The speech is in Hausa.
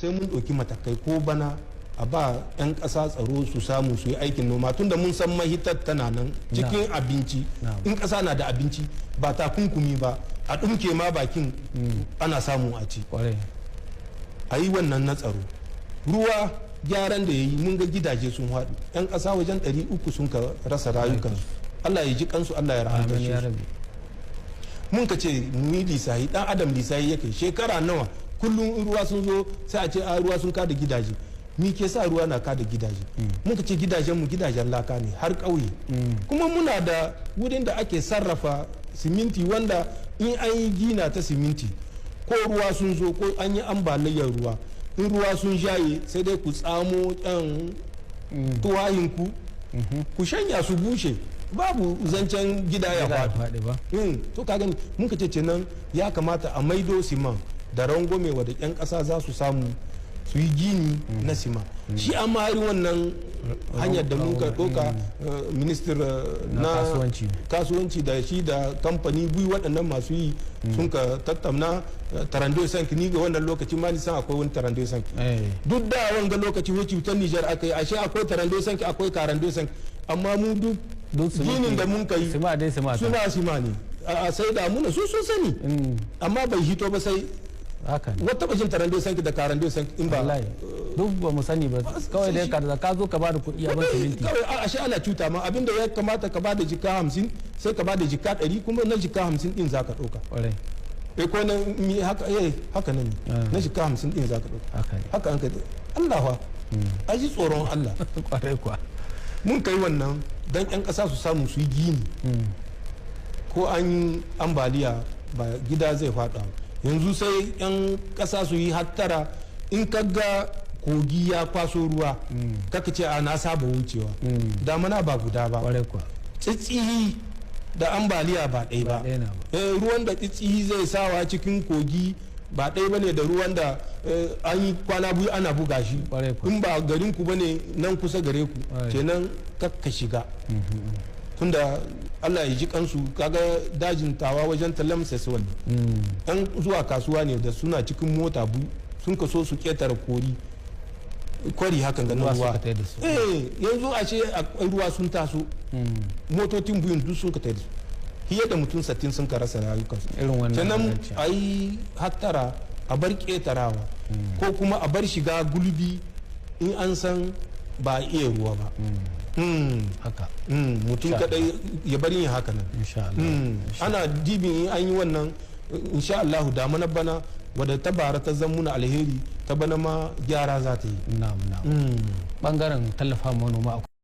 Sai mun ɗauki matakai ko bana a ba 'yan ƙasa tsaro su samu su yi aikin noma, tunda mun san mahitar tana nan cikin abinci. In ƙasa na da abinci, ba takunkumi ba, a ɗumke ma bakin, ana samu a ci. A yi wannan na tsaro. Ruwa, gyaran da ya yi, mun ga gidaje sun haɗu, 'yan ƙasa wajen 300 sun ka rasa rayukansu. Allah ya ji kansu, Allah ya rahamta shi. Mun ka ce mu yi lisahi, dan adam lisahi yake. Shekara nawa kullum in ruwa sun zo sai a ce a ruwa sun kada gidaje? Ni ke sa ruwa na kada gidaje? Mun ka ce gidajen mu gidajen laka ne har ƙauye, kuma muna da wurin da ake sarrafa siminti, wanda in an yi gina ta siminti, ko ruwa sun zo ko an yi ambaliyar ruwa, in ruwa sun jaye, sai dai ku tsamo ɗan tuwayinku ku shanya su bushe, babu zancen gida ya faɗi. To ka gani, mun ka ce nan ya kamata a maido siman da rangwame wadda 'yan ƙasa za su samu su yi gini na sima. Shi an mari wannan hanyar da mun ka ɗauka, minister na kasuwanci da shi da kamfani biyu waɗannan masu yi sun ka tattauna trente-deux cinq. Ni ga wannan lokacin ma ni san akwai wani trente-deux cinq. Duk da wanga lokaci wuce cutar Nijar aka yi, ashe akwai trente-deux cinq, akwai 42 5, amma mu duk ginin da mun kai suna sima ne a sai da muna su sun sani, amma bai hito ba sai wata bashin trente-deux cinq da 42 5 in ba. Duk ba mu sani ba, kawai dai ka da ka zo ka bada kuɗi a ban siminti. Kawai ashe ana cuta ma. Abinda ya kamata ka bada jika 50, sai ka bada jika 100, kuma na jika 50 din za ka ɗauka. Eh, ko na mi haka, eh, haka nan ne, na jika 50 din za ka ɗauka. Haka an kai. Allah fa, a ji tsoron Allah. Kwarai kuwa. Mun kai wannan dan yan ƙasa su samu su yi gini, ko an yi ambaliya ba gida zai faɗa. Yanzu sai yan ƙasa su yi hattara. In ka ga kogi ya kwaso ruwa, kaka ce a na saba wucewa. Damana ba guda ba, tsitsihi da ambaliya ba ɗaya ba. Ruwan da tsitsihi zai sawa cikin kogi ba ɗaya bane da ruwan da an yi kwana biyu ana buga shi. In ba garin ku bane, nan kusa gare ku kenan, kakka shiga, tunda Allah ya ji kansu. Kaga dajin Tawa wajen Talamsa ne, yan zuwa kasuwa ne da suna cikin mota bu sun kaso su ketare kori kwari hakan ga ruwa. Eh, yanzu a ce ruwa sun taso, motocin biyun duk sun ka da su, fiye da mutum 60 sun ka rasa rayukansu. Kenan a yi hattara, a bar ketarawa ko kuma a bar shiga gulbi in an san ba a iya ruwa ba. Haka. Mutum kadai ya bari yin haka nan. Ana dibin in an yi wannan, insha Allah, damana bana wadda ta bara ta zan muna alheri, ta bana ma gyara za ta yi. Na'am, na'am. Bangaren tallafa manoma.